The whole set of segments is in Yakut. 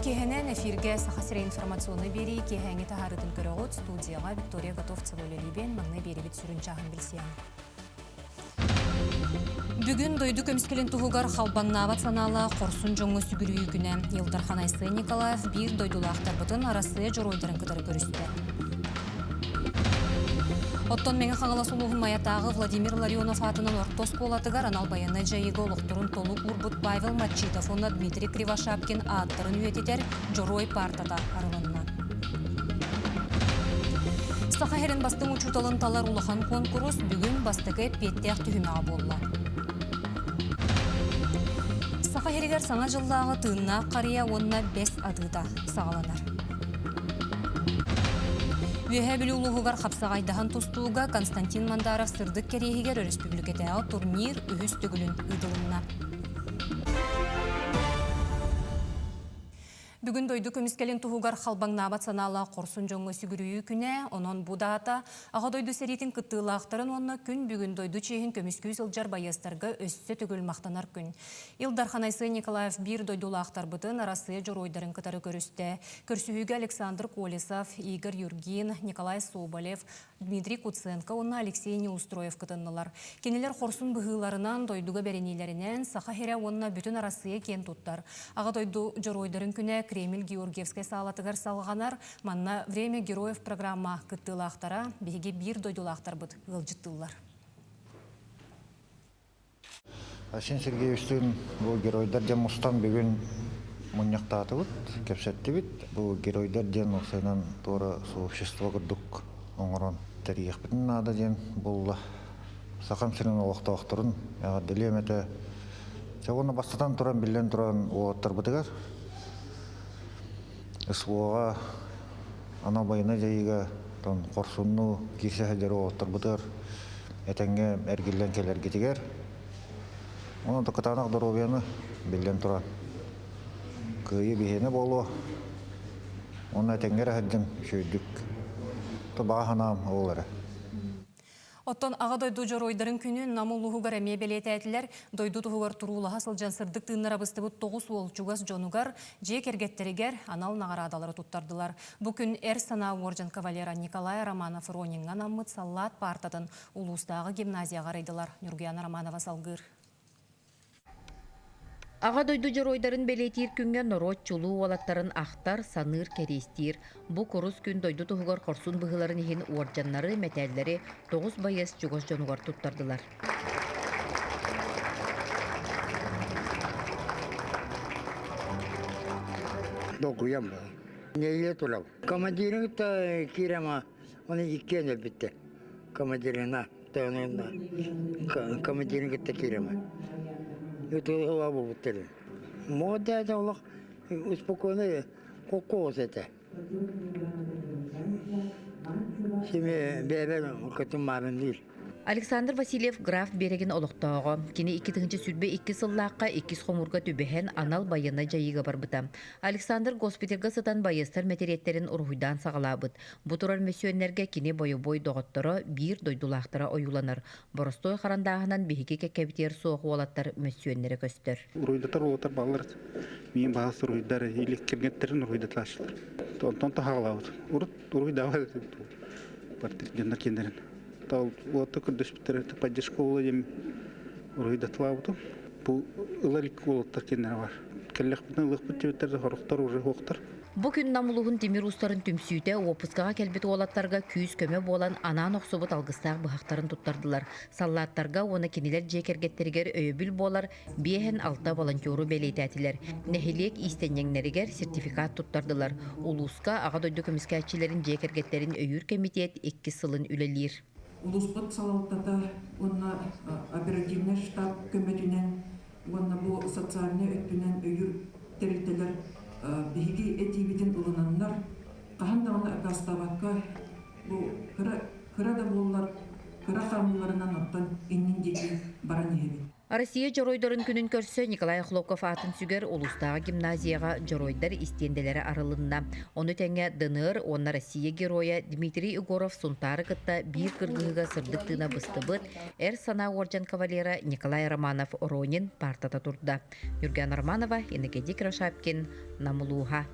киэһэнэн эфиргэ Саха сирэ информационнай биэрии киэһээҥҥи таһаарыытын көрөҕүт. Студияҕа Виктория Готовцева үлэлиибин. Маҥнай биэрибит сүрүн чааһын билсиэҕиҥ. Бүгүн дойду көмүскэлин туһугар халбаҥнаабат санаалаах хорсун дьоҥҥо сүгүрүйүү күнэ. Ил Дархан Айсен Николаев биир дойдулаахтарбытын Арассыыйа дьоруойдарын кытары көрүстэ. Оттон Мэҥэ Хаҥалас улууһун Майатааҕы Владимир Ларионов аатынан орто оскуолатыгар анал байыаннай дьайыыга олохторун толук уурбут Павел Матчитов уонна Дмитрий Кривошапкин ааттарын үйэтитэр Дьоруой паартата арылынна. Саха сирин бастыҥ учууталын талар улахан куонкурус бүгүн бастакы эппиэттээх түһүмэҕэ буолла. Саха сиригэр Саҥа дьыллааҕы тыыннаах харыйа уонна бэс атыыта саҕаланар. Үөһээ Бүлүү улууһугар хапсаҕайдаһан тустууга Константин Мандаров сырдык кэриэһигэр өрөспүүбүлүкэтээҕи турнир үһүс төгүлүн ыытылынна. Бүгүн дойду көмүскэлин туһугар халбаҥнаабат санаалаах хорсун дьоҥҥо сүгүрүйүү күнэ, онон бу даата Аҕа дойду сэриитин кыттыылаахтарын уонна күн бүгүн дойду чиэһин көмүскүү сылдьар байыастарга өссө төгүл махтанар күн. Ил Дархан Айсен Николаев биир дойдулаахтарбытын Арассыыйа дьоруойдарын кытары көрүстэ. Көрсүһүүгэ Александр Колесов, Игорь Юргин, Николай Соболев, Дмитрий Куценко уонна Алексей Неустроев кытыннылар. Кинилэр хорсун быһыыларынан, дойдуга бэриниилэринэн Саха сирэ уонна бүтүн Арассыыйа киэн туттар. Аҕа дойду Дьоруойдарын күнэ Кремль Георгиевскай саалатыгар салҕанар. Манна «Время героев» программа кыттыылаахтара биһиги биир дойдулаахтарбыт ыалдьыттыыллар. Айсен Сергеевичтыын бу геройдар диэн мустан бүгүн мунньахтаатыбыт, кэпсэттибит. Бу геройдар диэн уопсайынан туора сообщество курдук оҥорон тэрийиэхпитин наада диэн буолла. Сахам сирин олохтоохторун эҕэрдэлиэм этэ. Чэ уонна бастатан туран, биллэн туран уолаттарбытыгар СВО-ҕа анал байыаннай дьайыыга хорсуннуу киирсэ сылдьар уолаттарбытыгар этэҥҥэ эргиллэн кэлэргитигэр онон кытаанах доруобуйаны биллэн туран кыайыы биһиэнэ буолуо уонна этэҥҥэ эрэ сылдьыҥ үчүгэйдик баҕа санаам ол эрэ. Оттон Аҕа дойду дьоруойдарын күнүн Нам улууһугар эмиэ бэлиэтээтилэр. Дойду туһугар туруулаһа сылдьан сырдык тыыннара быстыбыт 9 уол чугас дьонугар, дьиэ кэргэттэригэр анал наҕараадалары туттардылар. Бу күн Эр санаа уордьан кавалера Николай Романов Рониҥҥа анаммыт саллаат паартатын улуустааҕы гимназияҕа арыйдылар. Ньургуяна Романова салгыыр. Аҕа дойду дьоруойдарын бэлиэтиир күҥҥэ норуот чулуу уолаттарын ахтар, саныыр, кэриэстиир. Бу курус күн дойду туһугар хорсун быһыыларын иһин уордьаннары, мэтээллэри 9 байыас чугас дьонугар туттардылар. Долгуйам бу. Нее турал. Командирин кытта киирема, оны иккиэн өлбүттэр. Командирина. Командирын кытта кииримэ. Ытыалаһыла буолбуттар. Мода олох успокойно кокос этэ. Сими бэбэ көтүм марын диир. Александр Васильев граф биэрэгин олохтооҕо. Кини 2022 сыллаахха иккис хомуурга түбэһэн анал байыаннай дьайыыга барбыта. Александр госпитальга сытан байыастар мэтириэттэрин уруһуйдаан саҕалаабыт. Бу турар мөссүөннэргэ кини бойобуой доҕотторо, биир дойдулаахтара ойууланар. Боростуой харандааһынан биһиги кэккэбитигэр суох уолаттар мөссүөннэрэ көстөр. Уруйдатар уолаттар бааллар. Миин баһас уруйдар или кэргэттерин уруйдатааччылар. Онтон таһаҕалаабыт. Урут уруйдаабат портрет дьоннор кинилэрин. Тал уолаттар көрдөспүттэр поддержка буола диэн уруйдатылаабытым. Бу ылар икки уолаттар кинилэрэ бар. Кэллэхпитинэ ылыахпыт диэбиттэр сорохтор уже суохтар. Бу күн Нам улууһун тимир уустарын түмсүүтэ уоппускаҕа кэлбит уолаттарга күүс-көмө буолан анаан охсубут алгыстаах быһахтарын туттардылар. Саллааттарга уонна кинилэр дьиэ кэргэттэригэр өйөбүл буолар 56 волонтеру бэлиэтээтилэр. Нэһилиэк иистэнньэҥнэригэр сертификат туттардылар. Улууска Аҕа дойду көмүскээччилэрин дьиэ кэргэттэрин өйүүр кэмитиэт иккис сылын үлэлиир. Улууспут салалтата уонна оперативнай штаб көмөтүнэн уонна бу социальнай өттүнэн өйүүр тэрилтэлэр биһиги этиибитин ылынаннар, хаһан даҕаны аккаастаабакка бу кыра, кыра да буоллар, кыра хаамыыларынан оттон иннин диэки баран иһэбит. Россия Дьоруойдарын күнүн көрсө Николай Охлопков аатын сүгэр улуустааҕы гимназияҕа дьоруойдар истиэндэлэрэ арылынна. Ону тэҥэ ДНР уонна Россия Геройа Дмитрий Егоров Сунтаары кытта биир кыргыһыыга сырдык тыына быстыбыт Эр санаа уордьан кавалера Николай Романов Ронин паартата турда. Юрген Романова, Иннокентий Кривошапкин, Нам улууһа.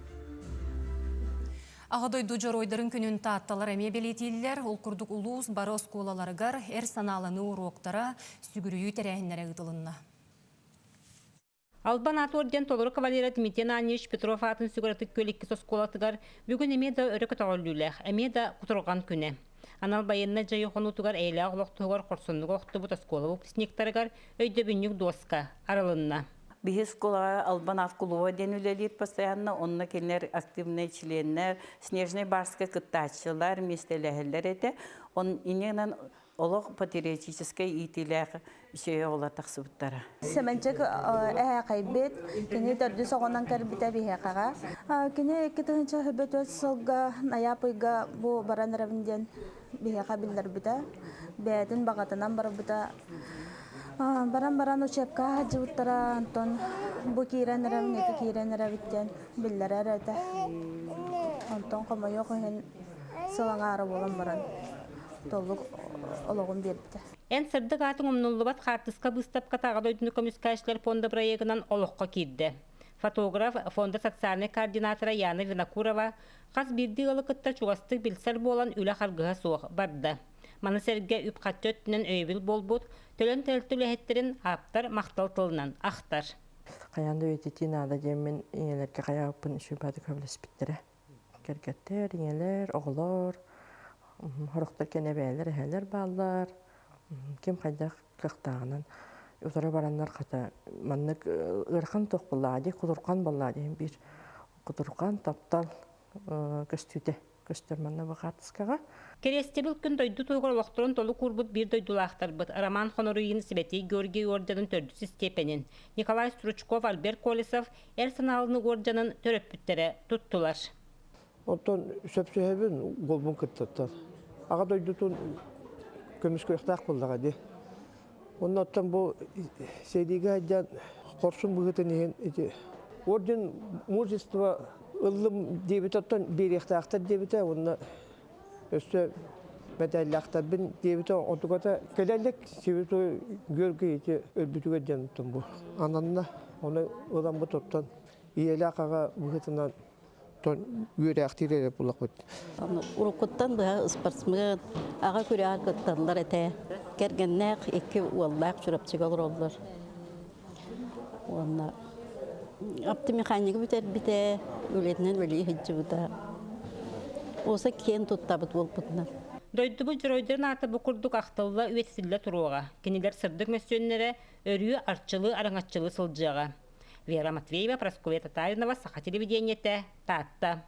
Аҕа дойду дьоруойдарын күнүн таатталар эмиэ бэлиэтииллэр. Ол курдук улуус бары оскуолаларыгар эр санааланыы уруоктара, сүгүрүйүү тэрээһиннэрэ ыытылынна. Албан аат орден толору кавалера Дмитрий Ананьевич Петров аатын сүгэр Ытык Күөл иккис оскуолатыгар бүгүн эмиэ да өрө көтөҕүллүүлээх, эмиэ да кутурҕан күнэ. Анал байыаннай дьайыы хонуутугар эйэлээх олох туһугар хорсуннук охтубут оскуола выпускниктарыгар өйдөбүнньүк дуоска арылынна. Биһи школаҕа Албан аат кулуба диэн үлэлиир постоянно, онно кинилэр активнай членнэр, Снежный барска кыттааччылар, миэстэлэһэллэр этэ. Он иннинэн олох патриотическай иитиилээх үчүгэй оҕолор тахсыбыттара. Сэмэнчик эһээхэйбит, кини төрдүс оҕонон кэлбитэ биһиэхэҕэ. Кини 2004 сылга Найап ыйга бу баран эрэбин диэн биһиэхэ биллэрбитэ. Бэйэтин баҕатынан барбыта. Баран-баран учебка сылдьыбыттара, онтон бу киирэн эрэбин, ити киирэн эрэбит диэн биллэрэр этэ. Онтон хомойуох иһин сыл аҥаара буолан баран толук олоҕун биэрбитэ. Эн сырдык аатыҥ умнуллубат хаартыска быыстапката Аҕа дойдуну көмүскээччилэр фонда бырайыагынан олоххо киирдэ. Фотограф, фонда социальнай координатора Яна Винокурова хас биирдии ыалы кытта чугастык билсэр буолан үлэ харгыһа суох барда. Маны сэргэ үп-харчы өттүнэн өйөбүл буолбут, төлөн тэрилтэ үлэһиттэрин ааптар махтал тылынан ахтар. Хайаан да үйэтитии наада диэммин ийэлэргэ хайаабыппын үчүгэй көмөлөспүттэрэ. Кэргэттэр, ийэлэр, оҕолор, сорохтор кэнэбээлэр, эһээлэр бааллар. Ким хайдах кыахтааҕынан утары бараннар хата маннык ыарахан туох буоллаҕа дии, кутурҕан буоллаҕа диэн биир кутурҕан, таптал көстүүтэ көстөр манна бу хаартыскаҕа. Кэриэстэбил күн дойду туһугар олохторун толук уурбут биир дойдулаахтарбыт Роман Хоноруин Сибэтий Георгий уордьанын төрдүс истиэпэнин, Николай Стручков, Альберт Колесов эр санаалыны уордьанын төрөппүттэрэ туттулар. Оттон сөпсөһөбүн уолбун кыттаттан. Аҕа дойдутун көмүскүөхтээх буоллаҕа дии. Онно оттон бу сэриигэ сылдьан хорсун быһыытын иһин ити орден мужества ыллым диэбитэ оттон биэриэхтээхтэр диэбитэ уонна өссө мэтээллээхтэрбин диэбитэ онтуката кэлэ илик Святой Георгий ити өлбүтүгэр диэн оттон бу ананна ону ыламмыт оттон ийэлээх аҕа быһыытынан үөрээхтиир эрэ булахпыт. Уруккуттан быһа спортсмен, аҕа күрэҕэр кытталлар этэ. Кэргэннээх икки уоллаах Чурапчыга олороллор. Уонна автомеханигы бүтэрбитэ, үлэтинэн үлэлии сылдьыбыта. Уоса киэн туттабыт буолбутунан. Дойдубут дьоруойдарын аата бу курдук ахтылла үйэтитиллэ туруоҕа. Кинилэр сырдык мөссүөннэрэ өрүү арчылыы араҥаччылыы сылдьыаҕа. Вера Матвеева, Прасковья Татаринова, Саха телевидениетэ, Таатта.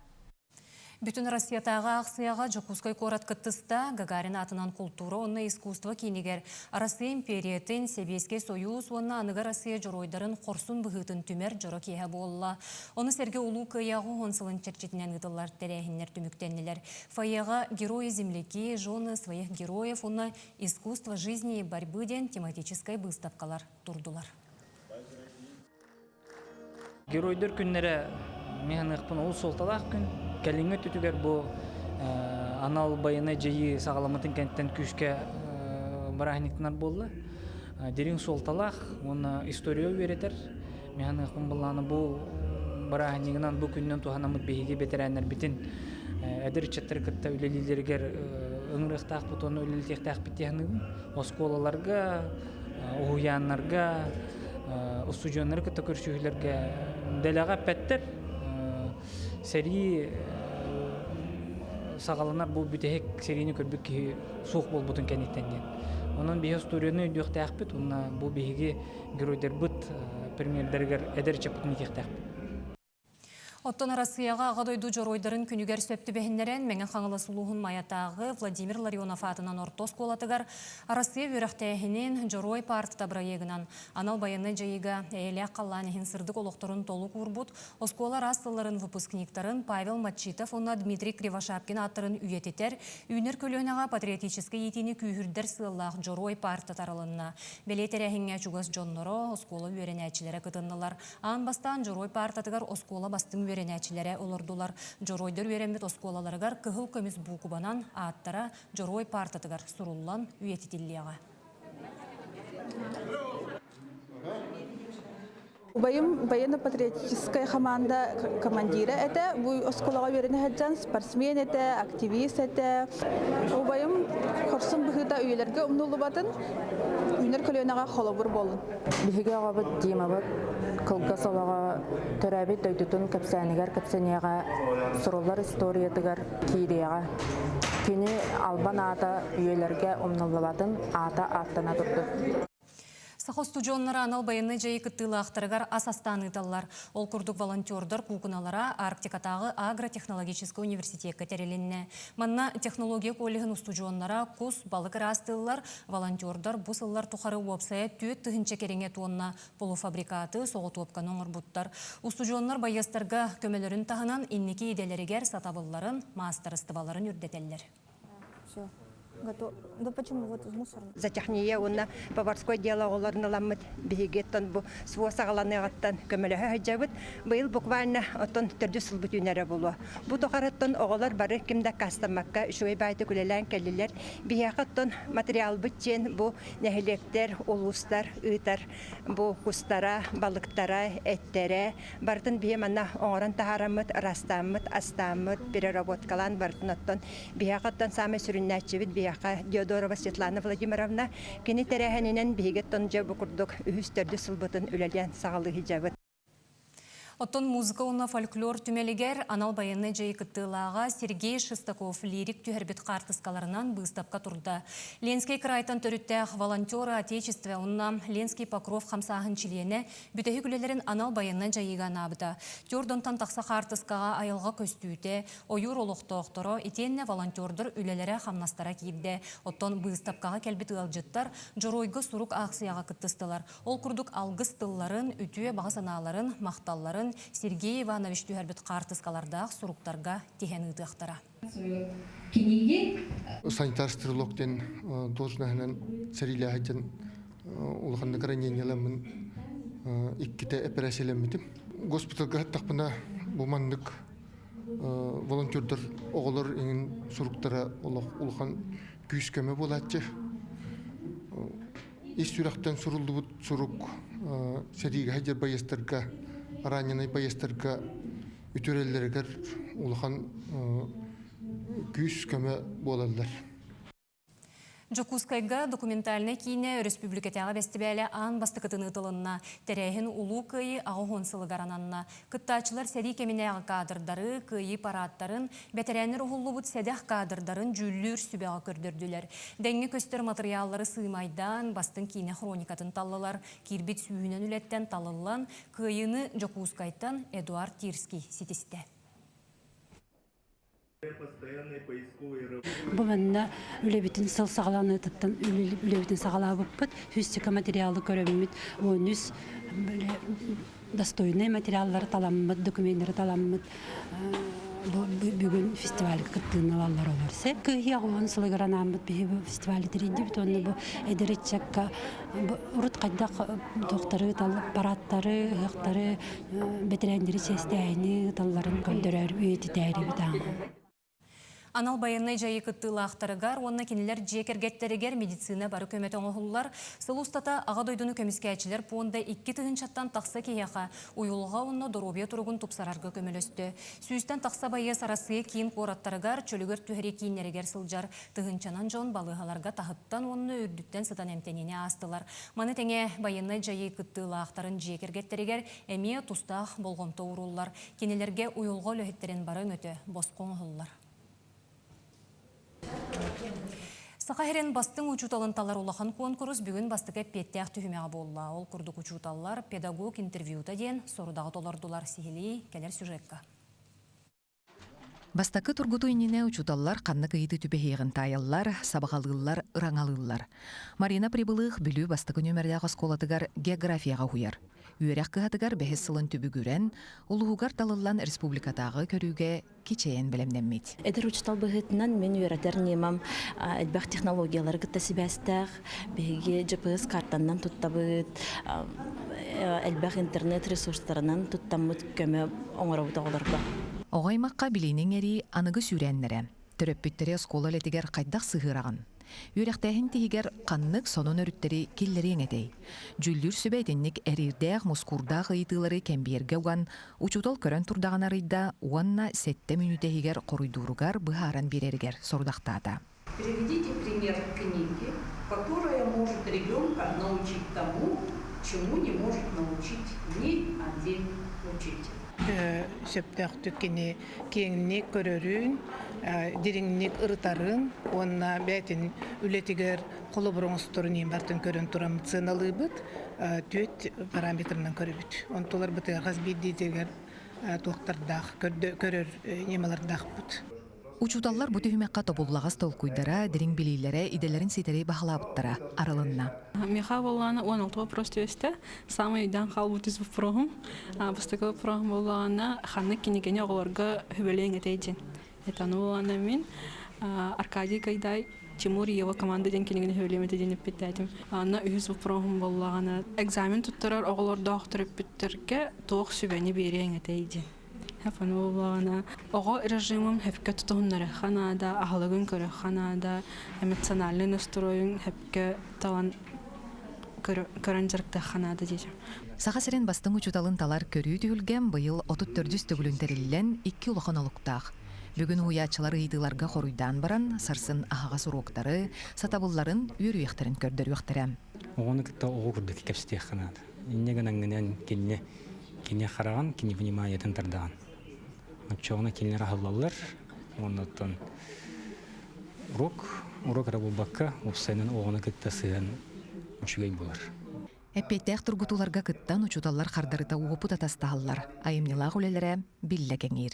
Бүтүн Россиятааҕы аахсыйаҕа Дьокуускай куорат кыттыста. Гагарин аатынан култуура уонна искусство киинигэр Россия империятын, Сэбиэскэй Сойуус уонна аныгы Россия дьоруойдарын хорсун быһыытын түмэр дьоро киэһэ буолла. Ону сэргэ Улуу Кыайыы уон сылын чэрчитинэн ыытыллар тэрээһиннэр түмүктэннилэр. Фойеҕа «Герои-земляки», «Жены своих героев» уонна «Искусство жизни и борьбы» диэн тематическай быыстапкалар турдулар. Геройдар күннэрэ мин саныахпын олус суолталаах күн. Кэлиҥҥи өттүтүгэр бу анал байыаннай дьайыы саҕаламмытын кэнниттэн күүскэ бырааһынньыктанар буолла. Дириҥ суолталаах уонна история үөрэтэр. Мин саныахпын былаана бу бырааһынньыгынан бу күнүнэн туһанаммыт биһиги бэтэрээннэрбитин эдэр ыччаттары кытта үлэлииллэригэр ыҥырыахтаахпыт уонна үлэлэтиэхтээхпит дии саныыбын. Оскуолаларга, уһуйааннарга, устудьуоннары кытта көрсүһүүлэргэ дэлэҕэ эппэттэр. Сэрии саҕаланар бу бүтэһик сэриини көрбүт киһи суох буолбутун кэнниттэн диэн. Онон биһи устуоруйаны өйдүөхтээхпит уонна бу биһиги геройдарбыт премьердэригэр эдэр ыччаппытын иитиэхтээхпит. Оттон Арассыыйаҕа Аҕа дойду дьоруойдарын күнүгэр сөп түбэһиннэрэн Мэҥэ Хаҥалас улууһун Майатааҕы Владимир Ларионов аатынан орто оскуолатыгар Арассыыйа үөрэхтээһинин Дьоруой паартата бырайыагынан анал байыаннай дьайыыга эйэлээх халлаан иһин сырдык олохторун толук уурбут оскуола араас сылларын выпускниктарын Павел Матчитов уонна Дмитрий Кривошапкин ааттарын үйэтитэр, үүнэр көлүөнэҕэ патриотическай иитиини күүһүрдэр сыаллаах Дьоруой паарта тарылынна. Бэлиэ тэрээһиҥҥэ чугас дьонноро, оскуола үөрэнээччилэрэ кытыннылар. Аан бастаан Дьоруой паартатыгар оскуола бастыҥ үөрэнээччилэрэ олордулар. Дьоруойдар үөрэммит оскуолаларыгар кыһыл көмүс буукубанан ааттара Дьоруой паартатыгар суруллан үйэтитиллиэҕэ. Убайым военно-патриотическай хамаанда командира этэ. Бу оскуолаҕа үөрэнэ сылдьан спортсмен этэ, активист этэ. Убайым хорсун быһыыта үйэлэргэ умнуллубатын, үүнэр көлүөнэҕэ холобур буоллун. Биһиги оҕобут Димабыт кылгас олоҕо төрөөбүт дойдутун кэпсээнигэр кэпсэниэҕэ, суруллар историятыгар киириэҕэ. Кини албан аата үйэлэргэ умнуллубатын аата ааттана турдун. Саха устудьуоннара анал байыаннай дьайыы кыттыылаахтарыгар ас астаан ыыталлар. Ол курдук волонтердар куукуналара Арктикатааҕы агротехнологическай университекка тэрилиннэ. Манна технология коллеһын устудьуоннара кус, балык ыраастыыллар, волонтердар бу сыллар тухары уопсайа 4000 кэриҥэ туонна полуфабрикаты, соҕотуопканы оҥорбуттар. Устудьуоннар байыастарга көмөлөрүн таһынан инники идэлэригэр сатабылларын, маастарыстыбаларын үрдэтэллэр. Все. Готов. Да почему вот из мусора? Затехния уонна поварской дело оҕолорун ыламмыт биһиги оттон бу СВО саҕаланыаҕыттан көмөлөһө сылдьабыт. Быйыл буквально оттон төрдүс сылбыт үүнэрэ буолуо. Бу тухарыттан оҕолор бары ким да аккаастаммакка үчүгэй баайдык үлэлээн кэллилэр. Биһиэхэ оттон материалбыт диэн бу нэһилиэктэр, улуустар ыытар бу кустара, балыктара, эттэрэ барытын биһи манна оҥорон таһаараммыт, ырастааммыт, астааммыт, переработкалаан барытын оттон биһиэхэ оттон саамай сүрүннээччибит биһиэхэ Диодорова Светлана Владимировна кини тэрээһининэн биһиги оттон дьэ бу курдук үһүс төрдүс сылбытын үлэлээн саҕалыы сылдьабыт. Оттон музыка уонна фольклор түмэлигэр анал байыаннай дьайыы кыттыылааҕа Сергей Шестаков лирик түһэрбит хаартыскаларынан быыстапка турда. Ленскэй кыраайтан төрүттээх волонтеры Отечества уонна Ленский Покров хамсааһын чилиэнэ бүтэһик үлэлэрин анал байыаннай дьайыыга анаабыта. Тюрдонтан тахса хаартыскаҕа айылҕа көстүүтэ, ойуур олохтоохторо итиэннэ волонтердар үлэлэрэ-хамнастара киирдэ. Оттон быыстапкаҕа кэлбит ыалдьыттар Дьоруойга сурук аахсыйаҕа кыттыстылар. Ол курдук алгыс тылларын, үтүө баҕа санааларын, махталларын Сергей Иванович түһэрбит хаартыскалардаах суруктарга тиһэн ыытыахтара. Книги Санитар стрелок диэн должноһынан сэриилээһитин улаханнык ранениеламмын иккитэ эпэрээссийэлэммитим. Госпиталга сыттахпына бу маннык волонтердар оҕолор иҥин суруктара олох улахан күүс-көмө буолааччы. Ис сүрэхтэн суруллубут сурук сэриигэ сылдьар байыастарга, раненай байыастарга үтүөрэллэригэр улахан күүс-көмө буолаллар. Дьокуускайга документальнай киинэ өрөспүүбүлүкэтээҕи бэстибээлэ аан бастакытын ыытылынна. Тэрээһин Улуу Кыайыы 80 сылыгар ананна. Кыттааччылар сэрии кэминээҕи каадырдары, кыайыы парааттарын, бэтэрээннэр уһуллубут сэдэх каадырдарын дьүүллүүр сүбэҕэ көрдөрдүлэр. Дэҥҥэ көстөр матырыйааллары сыымайдаан, бастыҥ киинэ хроникатын таллылар. Киирбит сүүһүнэн үлэттэн талыллан, кыайыыны Дьокуускайтан Эдуард Тирский ситистэ. Бу манна үлэбитин сыл саҕаланыытыттан үлэбитин саҕалаабыппыт. Физика материалы көрөммүт, 13 достойнай материаллары таламмыт, докуменнары таламмыт бүгүн фестивальга кыттыыны ылаллар олор. Кыһыах уон сылыгар анааммыт биһи бу фестивали тэрийдибит уонна бу эдэр ыччакка урут хайдах туохтары парадтары, ыһыахтары бэтэрээннэри чиэстээһини ыыталларын көрдөрөр үйэтитээрибит ааҕа. Анал байыаннай дьайыы кыттыылаахтарыгар уонна кинилэр дьиэ кэргэттэригэр медицина бары көмөтө оҥоһуллар. Сыл устата Аҕа дойдуну көмүскээччилэр пуонда 2 тыһыынчаттан тахса киһиэхэ уйулҕа уонна доруобуйа туругун тупсарарга көмөлөстө. Сүүстэн тахса байыас Арассыыйа киин куораттарыгар, чөлүгэр түһэрии кииннэригэр сылдьар тыһыынчанан дьон балыыһаларга таһыттан уонна үрдүттэн сытан эмтэниини аастылар. Маны тэҥэ байыаннай дьайыы кыттыылаахтарын дьиэ кэргэттэригэр эмиэ тустаах болҕомто ууруллар. Кинилэргэ уйулҕа үлэһиттэрин бары өҥөтө босхо оҥоһуллар. Саха сирин бастыҥ учууталын талар улахан куонкурус бүгүн бастакы эппиэттээх түһүмэҕэ буолла. Ол курдук учууталлар педагог интервьюта диэн сорудаҕы толордулар сиһилии кэлэр сюжекка. Бастакы тургутуу иннинэ учууталлар ханнык ыйытыы түбэһиэҕин таайаллар, сабаҕалыыллар, ыраҥалыыллар. Марина Прибылых Бүлүү бастакы нүөмэрдээх оскуолатыгар географияҕа уһуйар. Үөрэх кыһатыгар бэһис сылын түбүгүрэн, улууһугар талыллан республикатааҕы көрүүгэ кичэйэн бэлэмнэммит. Эдэр учуутал быһыытынан мин үөрэтэр ньымам элбэх технологиялары кытта сибээстээх. Биһиги GPS картаннан туттабыт, элбэх интернет ресурстарынан туттаммыт көмө оҥоробут оҕолорго. Оҕо аймахха билиини иҥэрии аныгы сүүрээннэрэ. Төрөппүттэри оскуола үлэтигэр хайдах сыһыараҕын? Үөрэхтээһин тиһигэр ханнык сонун өрүттэри киллэриэҥ этэй? Дьүүллүүр сүбэ итинник эриирдээх, мускуурдаах ыйытыылары кэмбиэргэ уган, учуутал көрөн турдаҕына арыйда уонна сэттэ мүнүүтэ иһигэр хоруйдууругар быһааран биэрэригэр сорудахтаата. Приведите пример книги, которая может ребенка научить тому, чему не может научить ни один учитель. Сөптөөхтүк кини киэҥник көрөрүн, дириҥник ырытарын уонна бэйэтин үлэтигэр холобур оҥосторун иһин барытын көрөн туран сыаналыыбыт, түөрт параметрынан көрөбүт. Онтуларбытыгар хас биирдиитигэр туохтардаах, көрөр ньымалардаахпыт. Учууталлар бу түһүмэххэ тобуллаҕас толкуйдара, дириҥ билиилэрэ, идэлэрин ситэри баһылаабыттара арылынна. Миха буоллаҕына 16 вопрос түбэстэ. Самый өйдөөн хаалбыт үс вопроһум. Бастакы вопроһум буоллаҕына ханнык кинигэни оҕолорго хүбэлиэҥ этэй диэн. Это ону буоллаҕына мин Аркадий Гайдай Тимур и его команда диэн кинигэни хүбэлиэм этэ диэн эппиттээтим. Анна үһүс вопроһум буоллаҕына экзамен туттарар оҕолордоох төрөппүттэргэ туох сүбэни биэриэҥ этэй диэн. Буоллаҕына, оҕо режимин сөпкө тутуһуннарыахха наада, аһылыгын көрүөххэ наада, эмоциональнай настройун сөпкө талан көрөн дьарыктыахха наада диэтим. Саха сирин бастыҥ учууталын талар көрүү түһүлгэм быйыл 34 төгүлүн тэриллэн икки улахан олуктаах. Бүгүн уһуйааччылар ыйытыыларга хоруйдаан баран, сарсын аһаҕас уруоктары, сатабылларын, үөрүйэхтэрин көрдөрүөхтэрэ. Оҕону кытта оҕо курдук кэпсэтиэххэ наада. Инньэ гынаҥҥынан кинини кини хараҕын, кини вниманиетын тардаҕын. Оччоҕуна кинилэр аһыллаллар уонна оттон урок, урок эрэ буолбакка, уопсайынан оҕону кытта сыһыан үчүгэй буолар. Эппиэттээх тургутууларга кыттан учууталлар хардарыта уопут атастаһаллар, айымньылаах үлэлэрэ биллэ кэҥиир.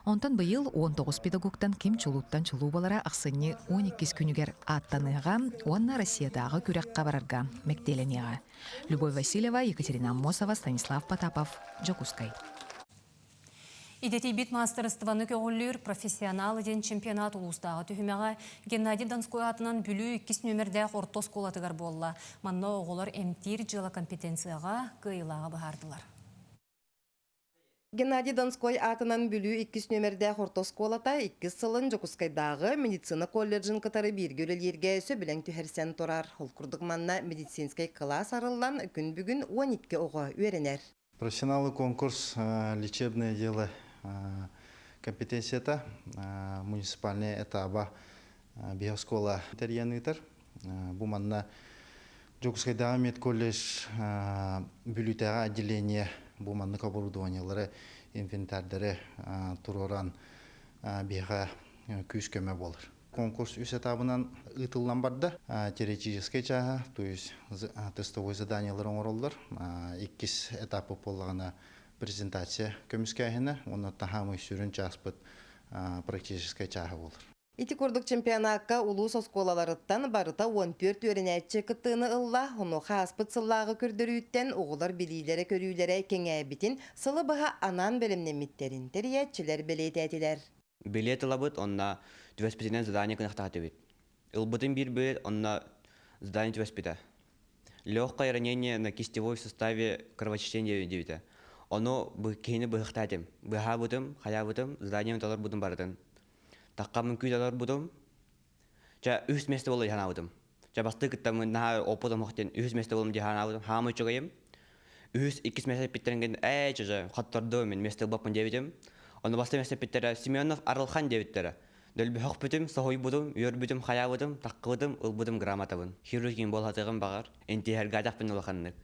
Онтон быйыл 19 педагогтан ким чулууттан чулуу буолара ахсынньы 12 күнүгэр ааттаныаҕа уонна Россиятааҕы күрэххэ барарга мэктиэлэниэҕэ. Любовь Васильева, Екатерина Аммосова, Станислав Потапов, Дьокуускай. Идэтийбит маастарыстыбаны көҕүлүүр профессионал диэн чемпионат улуустааҕы түһүмэҕэ Геннадий Донской аатынан Бүлүү иккис нүөмэрдээх орто оскуолатыгар буолла. Манна оҕолор эмтиир дьыала компетенцияҕа кыайыылааҕы быһаардылар. Геннадий Донской аатынан Бүлүү иккис нүөмэрдээх орто оскуолата иккис сылын Дьокуускайдааҕы медицина колледжын кытары бииргэ үлэлииргэ сөбүлэҥ түһэрсэн турар. Ол курдук манна медицинскэй кылаас арыллан күн бүгүн 12 оҕо үөрэнэр. Профессионалы конкурс лечебное дело компетенцията муниципальный этаба биоскуола тэрийэн ыытар. Бу манна Дьокуускайдааҕы медколледж Бүлүүтээҕи отделение бу маннык оборудованиелары, инвентардары туруоран биһиэхэ күүс-көмө буолар. Конкурс үс этабынан ыытыллан барда. Теоретическай чааһа, то есть тестовой заданиелары оҥороллор. Иккис этапы буоллаҕына презентация көмүскээһинэ уонна таһаамый сүрүн чааспыт практическай чааһа буолар. Ити курдук чемпионакка улуус оскуолаларыттан барыта 14 үөрэнээччи кыттыыны ылла. Онуоха ааспыт сыллааҕы көрдөрүүттэн оҕолор билиилэрэ-көрүүлэрэ кэҥээбитин, сылы быһа анаан бэлэмнэммиттэрин тэрийээччилэр бэлиэтээтилэр. Билет ылабыт, онно түбэспитинэн задание кынахтаатыбыт. Ылбытым биир билет, онно задание түбэспитэ. Легкое ранение на кистевой суставе кровотечение диэбитэ. Ону киһини быһахтаатым. Быһаабытым, хайаабытым, заданием толорбутум барытын. Таххаммын күүт олорбутум. Чэ, үһүс миэстэ буолла дии санаабытым. Чэ, бастыы кыттаммын наһаа опыт омох диэн үһүс миэстэ буоллум дии санаабытым. Хаамай үчүгэйим. Үһүс, иккис миэстэ эппиттэрин кэннэ, ээ, чэ, хоттордум, мин миэстэ ылбаппын диэбитим. Ону бастыы миэстэ эппиттэрэ, Семенов Арылхан диэбиттэрэ. Дөлбөһөхпүтүм, соһуйбутум, үөрбүтүм, хайаабытым, таххыбытым, ылбытым грамотабын. Хирургин буолатыгым баҕар, интиһэргаатахпын улаханнык.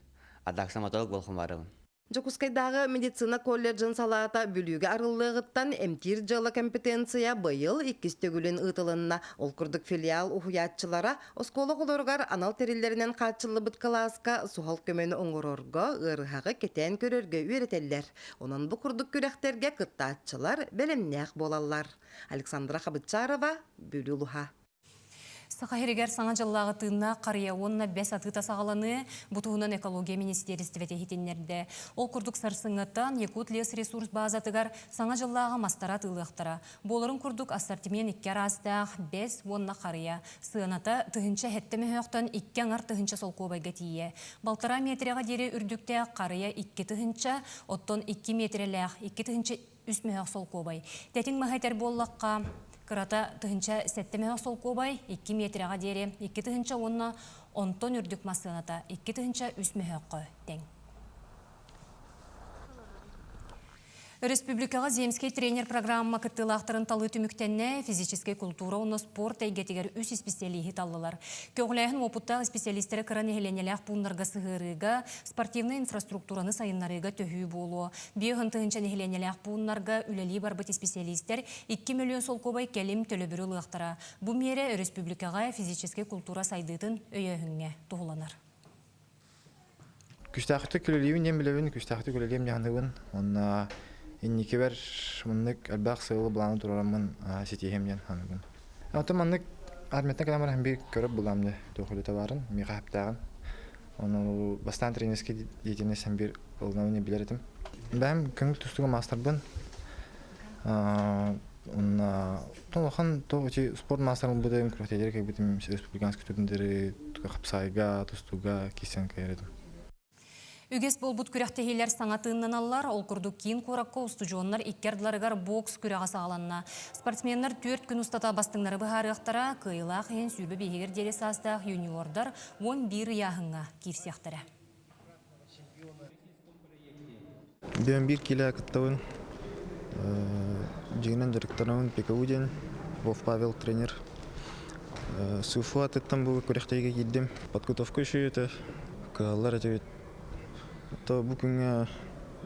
А так стоматолог буолхум барыбын. Дьокуускайдааҕы медицина колледжын салаата Бүлүүгэ арыллыаҕыттан эмтиир дьыала компетенция быйыл иккис төгүлүн ыытылынна. Ол курдук филиал уһуйааччылара оскуола оҕолоругар анал тэриллэринэн хааччыллыбыт кылааска суһал көмөнү оҥорорго, ыарыһаҕы кэтээн көрөргө үөрэтэллэр. Онон бу курдук күрэхтэргэ кыттааччылар бэлэмнээх буолаллар. Александра Хабытчарова, Бүлүү улуһа. Саха сиригэр Саҥа дьыллааҕы тыыннаах харыйа уонна бэс атыыта саҕаланыы бу туһунан экология министиэристибэтэ иһитиннэрдэ. Ол курдук сарсыҥҥыттан Якутлесресурс баазатыгар Саҥа дьыллааҕы мастары атыылыахтара. Буоларын курдук ассортимент икки араастаах бэс уонна харыйа. Сыаната 1007 мөһөөхтөн 2,5 тыһыынча солкуобайга тиийэ. Балтараа миэтэрэҕэ диэри үрдүктээх харыйа 2 тыһыынча, оттон 2 миэтэрэлээх 2003 мөһөөх солкуобай. Тэтиҥ маһы этэр буоллахха, кырата 1007 мөһөөх солкуобай, 2 миэтэрэҕэ диэри 2000 уонна онтон үрдүк мас сыаната 2003 мөһөөххө тэҥ. Республикаҕа Земский тренер программа кыттыылаахтарын талыы түмүктэннэ физическэй культура уонна спорт эйгэтигэр үс исписэлииһи таллылар. Көҕүлээһин уопуттаах исписэлиистэрэ кыра нэһилиэнньэлээх пууннарга сыһыарыыга, спортивнай инфраструктураны сайыннарыыга төһүү буолуо. 50 тыһыынча нэһилиэнньэлээх пууннарга үлэлии барбыт исписэлиистэр 2 миллион солкуобай кэлим төлөбүрү ылыахтара. Бу миэрэ республикаҕа физическэй культура сайдыытын өйөөһүҥҥэ туһуланар. Күстээхтик үлэлиибин диэн билэбин, күстээхтик үлэлиэм дьаһаныбын. Уонна инникибэр маннык элбэх сыалы былааны туруораммын ситиһиэм диэн саныыбын. Оттон маннык армияттан кэлэн баран биир көрөр булаам дьэ туох үлэтэ баарын, миэхэ сөптөөҕүн. Ону бастаан тренерский деятельность биир ылынабын билэр этим. Бэйэм көҥүл тустууга маастарбын. Уонна улахан то ити спорт маастарын ылбытым, күрэхтэһиилэри кэлбитим, республиканский турниры хапсаайга, тустууга киирсэн кэлэр этим. Үгэс буолбут күрэхтэһиилэр саҥа тыыннаналлар. Ол курдук киин куоракка устудьуоннар икки ардыларыгар бокс күрэҕэ саҕаланна. Спортсменнар 4 күн устата бастыҥнары быһаарыахтара, кыайыылаах иһин 25-гэр диэри саастаах юниордар 11 ыйааһыҥҥа киирсиэхтэрэ. 51 килэ кыттабын. Дьиҥинэн дьарыктанабын ПКУ диэн Вов Павел тренер. СУФУ атыттан бу күрэхтэһиигэ киирдим. Подготовка үчүгэй этэ. Кыаллар этибит. То бу күҥҥэ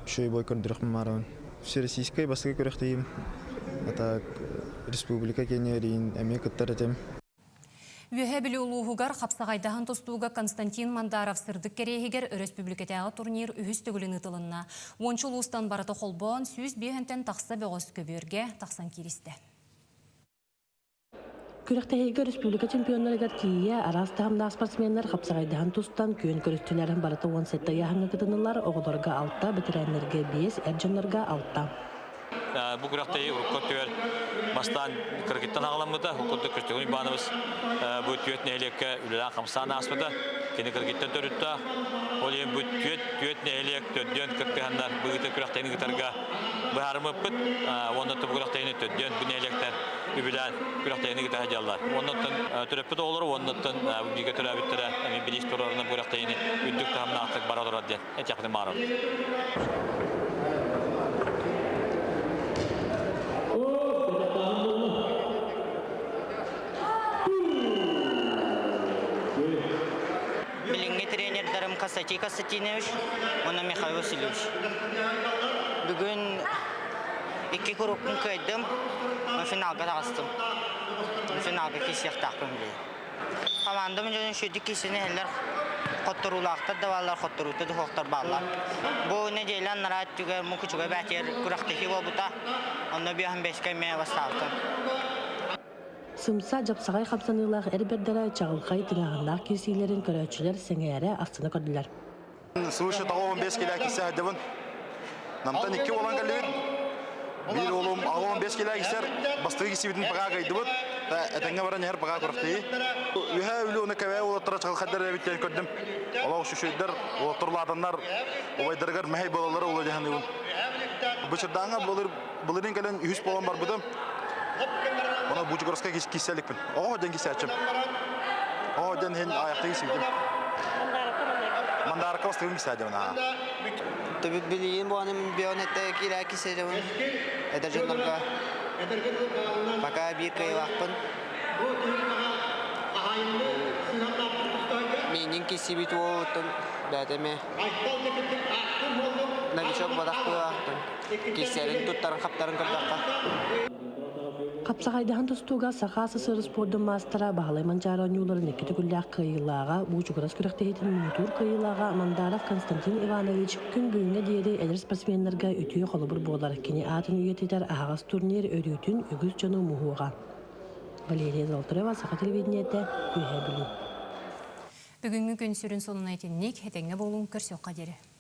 үчүгэй бой көрдөрөхпүн баарабын. Всероссийскай бастакы күрэхтэһиим. А так республика киэнигэр эмиэ кыттар этим. Үөһээ Бүлүү улууһугар хапсаҕайдаһан тустууга Константин Мандаров сырдык кэриэһигэр өрөспүүбүлүкэтээҕи турнир үһүс төгүлүн ыытылынна. Уонча улуустан барыта холбоон 105-тэн тахса бөҕөс көбүөргэ тахсан кииристэ. Күрэхтэһиигэ республика чемпионнарыгар тиийэ араас таһымнаах спортсменнар хапсаҕайдаһан тустан күөн көрүстүлэр. Барыта 17 ыйааһыҥҥа кытыннылар, оҕолорго алта, бэтэрээннэргэ биэс, эр дьоннорго алта. Бу күрэхтэһии урукку өттүгэр бастаан кыргыттан аҕаламмыта. Ол курдук Көстөкүүн Уйбаанабыс бу түөрт нэһилиэккэ үлэлээн хамсаан ааспыта. Кини кыргыттан төрүттээх. Ол иһин бу түөрт нэһилиэк төрдүөн кыттыһаннар бу ыытар күрэхтэһиини ыытарга быһаарыммыппыт. Уонна бу күрэхтэһиини төрдүөн бу нэһилиэктэр үбүлээн күрэхтэһиини ыыта сылдьаллар. Уоннаттан төрөппүт оҕолору уоннаттан бииргэ төрөөбүттэрэ эмиэ билиис турарынан бу күрэхтэһиини үрдүк таһымнаахтык бара турар диэн этиэхпитин баҕарабыт. Билиҥҥи тренердарым Константин Константинович уонна Михаил Васильевич. Бүгүн икки курукпун кыайдым, финалга таҕыстым. Финалга киирсиэхтаахпын билэбин. Командам дьонун үчүгэйдик киирсэн иһэллэр, хотторуулаахтар да бааллар, хотторуута да суохтар бааллар. Бу нэдиэлэ анараа өттүгэр Мукучуга бээтигэр күрэхтэһии буолбута. Онно биэһин бэскэ эмиэ бастаабытым. Сымса, дьапсаҕай хамсаныылаах эр бэрдэрэ чаҕылхай тыҥааһыннаах киирсиилэрин көрөөччүлэр сэҥээрэ астына көрдүлэр. Свыше того 15 килэ кисе сылдьабын. Намтан икки уолан кэллибит. Биир уолум 65 килэ кисер, бастакы кисибитин пока кыайдыбыт. Этэҥҥэ баран иһэр пока күрэхтэһии. Үһээ Бүлүү уонна Кэбээйи уолаттара чаҕылхайдар эбит диэн көрдүм. Олох үчүгэйдэр, уолаттар улаатаннар, убайдарыгар мэһэй буолаллара ула дьаһаныыбын. Бычырдааҥҥа былырыын кэлэн үһүс буолан барбытым. Онон Бучугурска киирсэ иликпин. Оҕо диэн киирсээччим. Оҕо диэн иһин аайахтыы киирсибитим. Мандарка бастыгын киирсээдьэбин аа. Төбүт билигин буоным бион этэ киирээ киирсээдьэбин. Эдэр дьоннорго пока биир кыайылаахпын. Миинин киирсибит уолуттан бэйэтэ эмиэ Новичок бодах быһаахтын. Киссэрин туттарын хаптарын көрдөххө. Хапсаҕайдаһан тустууга Саха СССР спордун маастара Баһылай Манчаары оонньууларын икки төгүллээх кыайыылааҕа, Буучугурас күрэхтэһиитин муҥутуур кыайыылааҕа Мандаров Константин Иванович күн бүгүҥҥэ диэри эдэр спортсменнарга үтүө холобур буолар. Кини аатын үйэтитэр аһаҕас турнир өрүүтүн үгүс дьону муһуоҕа. Валерия Золотарева, Саха телевидениетэ, Үөһээ Бүлүү. Бүгүҥҥү күн сүрүн сонуна итинник, этэҥҥэ буолуҥ, көрсүөххэ диэри.